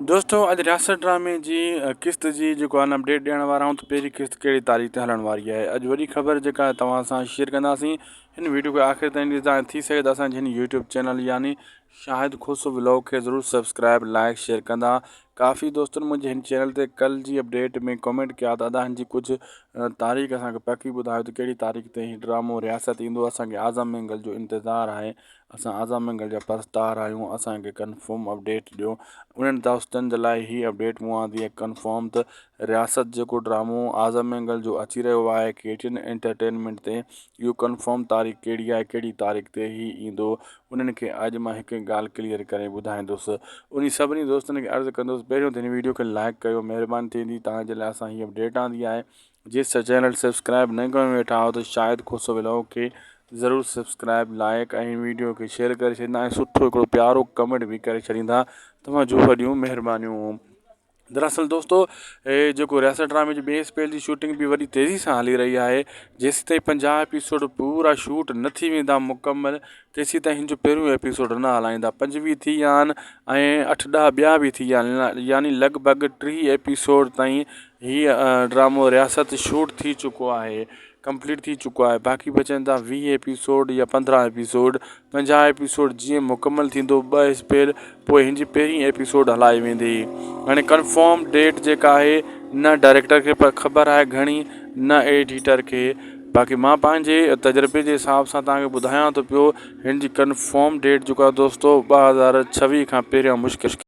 دوستو اڄ رياست ڊرامي جي قسط جي جيڪو آهي اپڊيٽ ڏيڻ وارا آهيون ته پهرين قسط ڪهڙي تاريخ تي هلڻ واري آهي اڄ وڏي خبر جيڪا توهان سان شيئر ڪنداسين هن ويڊيو کي آخر تائين ڏسندا ۽ ٿي سگهي ته اسان جي هن يوٽيوب چينل يعني شاهد کوسو ولاگ کي ضرور سبسڪرائب لائڪ شيئر ڪندا ڪافي دوستن منهنجي هن چينل تي ڪل جي اپڊيٽ ۾ ڪمينٽ ڪيا ته ادا هن جي ڪجهه تاريخ اسان کي پڪي ٻڌايو ته ڪهڙي تاريخ تي هي ڊرامو رياست ايندو اسان کي اعظم مينگل جو انتظار آهي اسان اعظم مينگل جا پرستار آهيون اسان کي ڪنفرم اپڊيٽ ڏيو انهن دوستن جي لاء هي اپڊيٽ مون آندي آهي ڪنفرم ته رياست جيڪو ڊرامو اعظم مينگل جو اچي رهيو آهي ڪي ٽي اين انٽرٽينمينٽ تي اهو ڪنفرم تاريخ ڪهڙي آهي ڪهڙي تاريخ تي هي ايندو انهن کي اڄ مان هڪ هڪ ڳالهه ڪليئر ڪري ٻڌائيندس انهي سڀني دوستن کي عرض ڪندس پهريون ته هن ويڊيو کي لائڪ ڪيو مهرباني ٿيندي توهان جي لاء اسان هي اپڊيٽ آندي آهي جي چينل سبسڪرائب نه ڪيو ويٺا آهيو ته شاهد کوسو ولاگ کي ضرور سبسڪرائب لائڪ ۽ ويڊيو کي شيئر ڪري ڇڏيندا ۽ سٺو هڪڙو پيارو ڪمينٽ به ڪري ڇڏيندا توهان جون وڏيون مهربانيون دراصل دوستو هي جيڪو رياست ڊرامي جي ٻئي اسپيل جي شوٽنگ به وڏي تيزي سان هلي رهي آهي جيسين تائين 50 ايپيسوڊ پورا شوٽ نه ٿي ويندا مڪمل تيسين تائين هن جو پهريون ايپيسوڊ نه هلائيندا 25 ٿي ويا آهن ۽ اٺ ڏهه ٻيا به ٿي ويا آهن يعني لڳ ڀڳ 30 ايپيسوڊ تائين هي ڊرامو رياست شوٽ ٿي چڪو آهي ڪمپليٽ ٿي چڪو آهي باقي بچن ٿا 20 ايپيسوڊ يا 15 ايپيسوڊ 50 ايپيسوڊ جيئن مڪمل ٿيندو ٻه اسپيل پوء هن جي پهرين ايپيسوڊ هلائي ويندي هاڻي ڪنفرم ڊيٽ جيڪا آهي نه ڊائريڪٽر کي خبر آهي گهڻي نه ايڊيٽر کي باقي مان پنهنجي تجربي جي حساب سان توهان کي ٻڌايان ٿو پيو هن جي ڪنفرم ڊيٽ جيڪو آهي دوستو 2026 کان پهريان مشڪل.